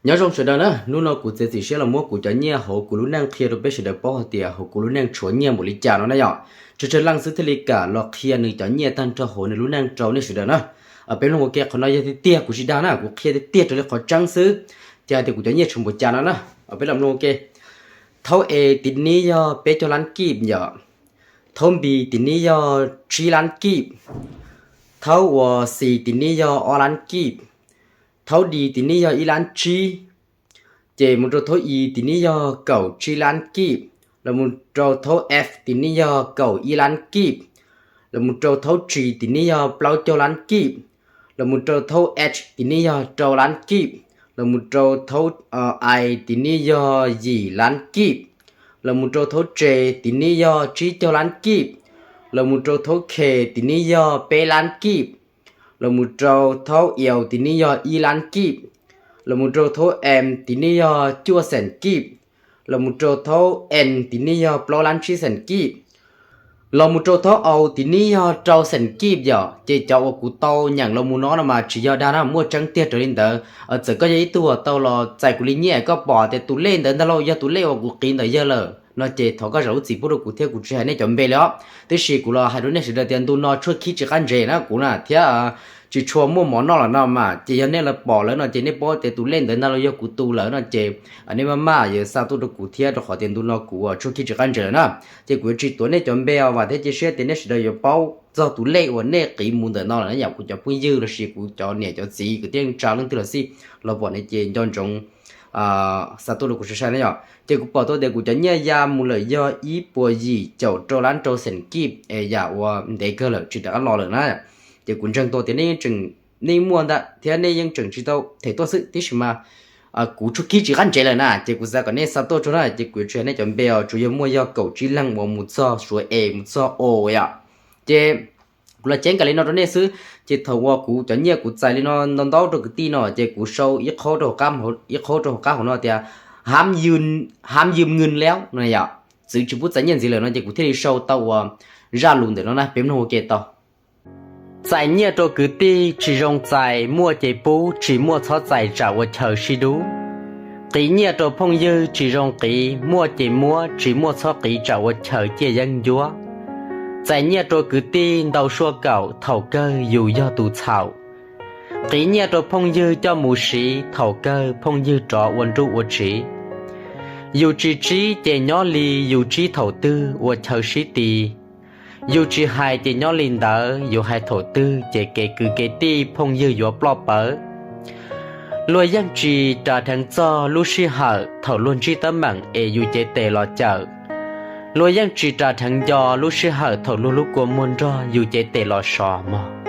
Nyob zoo sawv daws na, hnub no kuv txiav txim siab los muab kuv cov nyiaj hauv kuv lub neej qhia rau peb sawv daws paub hais tias hauv kuv lub neej tshuav nyiaj npaum li cas no na yom. Tsawg tsawg leej xwb thiaj li kam los qhia nws cov nyiaj tag nrho hauv nws lub neej rau nej sawv daws na. Peb mloog ua ke, qhov no yog tiag tiag, kuv tsis dag na, kuv qhia tiag tiag raws li qhov tseeb xwb. Ces hais tias kuv cov nyiaj tshuav npaum cas no na, peb los mloog ua ke. Thaub A tiv nib yog peb caug lab kib yom. Thaub B tiv nib yog tsib lab kib. Thaub uas C tiv nib yog ob lab kib. Thaub D tiv nib yog ib lab tsib. Ces mus rau thaub E tiv nib yog kaum tsib lab kib. Los mus rau thaub F tiv nib yog kaum ib lab kib. Los mus rau thaub G tiv nib yog plaub caug lab kib. Los mus rau thaub H tiv nib yog rau lab kib. Los mus rau thaub I tiv nib yog yim lab kib. Los mus rau thaub J tiv nib yog tsib caug lab kib. Los mus rau thaub K tiv nib yog peb lab kib. Los mus rau thaub L tiv nib yog ib lab kib. Los mus rau thaub M tiv nib yog cuaj xeem kib. Los mus rau thaub N tiv nib yog plaub lab tsib xeem kib. Los mus rau thaub O tiv nib yog rau xeem kib yom. Ces cov uas kuv tau nyeem los mus no no mas tsis yog dag na, muaj tseeb tiag raws li ntawd. Txawm koj yog ib tug uas tau los txais kuv li nyiaj, koj pom tias tus lej ntawd ntag lauj yog tus lej uas kuv qiv ntawd yawg lawm no ces thov koj zam lub txim pub rau kuv thiab, kuv tsis hais nej cov npe li os. Tiam sis kuv los hais rau nej sawv daws tias ntu no tshuaj khib tsis qab ntsev na kuv na thiab tsis tshua muaj mov noj lawm no mas, ces yog nej los pom lawm no ces nej paub tias tus lej ntawd ntag lauj yog kuv tus lawm no ces nej maj maj yuav xa tuaj rau kuv thiab, rau qhov tias ntu no kuv tshuaj khib tsis qab ntsev lawm na. Ces kuv yuav tsis tuav nej cov npe os, vam thiab cia siab tias nej sawv daws yuav paub txog tus lej uas nej qiv mus ntawm no lawm na yom. Kuv cov phooj ywg los sis kuv cov niam cov txiv kwv tij neej tsa leej twg los xij, los pom ne ces nco ntsoov xa tuaj rau kuv sai sai na yom. Ces kuv pom tau tias kuv cov nyiaj ya mus lawm yog ib puas yim caum rau lab rau xeem kib es yam uas ntev kawg lawm tsis rov qab los lawm na. Ces kuv ntseeg tau tias nej yeej tseem, nej muaj ntag thiab nej yeej tseem tsis tau them tuaj xwb, tiam sis mas kuv tshuaj khib tsis qab ntsev lawm na ces kuv xav kom nej xa tuaj tso na. Ces kuv yuav tsis hais nej cov npe os, tsuas yog muaj yog kaum tsib leeg uas mus txog suav es mus txog o yom. Ces kuv los ceeb kiag li no rau nej xwb. Ces thaum uas kuv cov nyiaj kuv txais li no ntau ntau rau kwv tij no ces kuv sau ib qhaub rau hauv qab, ib qhaub rau hauv qab hauv no tias hab ywm ngwj laub no yom, txwv tsis pub txais nyiaj ntxiv lawm no ces kuv thiaj li sau tau uas zaj lus ntawm no na, peb mloog ua ke tau. Txais nyiaj rau kwv tij tsis zoo txais muaj ces pub, tsis muaj txhob txais tsam ua chaw sib dub. Qiv nyiaj rau phooj ywg tsis zoo qiv, muaj ces muab, tsis muaj txhob qiv tsam ua chaw ciaj yeeb ncuab. Txais nyiaj rau kwv tij ntau suaj kaum, thaum kawg yus yog tus txhaum. Qiv nyiaj rau phooj ywg coj mus siv, thaum kawg phooj ywg rov ua nruj ua tsiv. Yus tsis tsib ces nyob li, yus tsib thaum twg ua chaw sib ti. Yus tsis hais ces nyob li ntawd, yus hais thaum twg ces kev kwv kev tij phooj ywg yuav ploj pawv. Luag yeej tsis ras dheev txog lub sij hawm thaum luag ntsib teeb meem es yus cev tes los cawm. Luag yeej tsis ras dheev nco lub sij hawm thaum luag lub kua muag nrog yus cev tes los sov mog.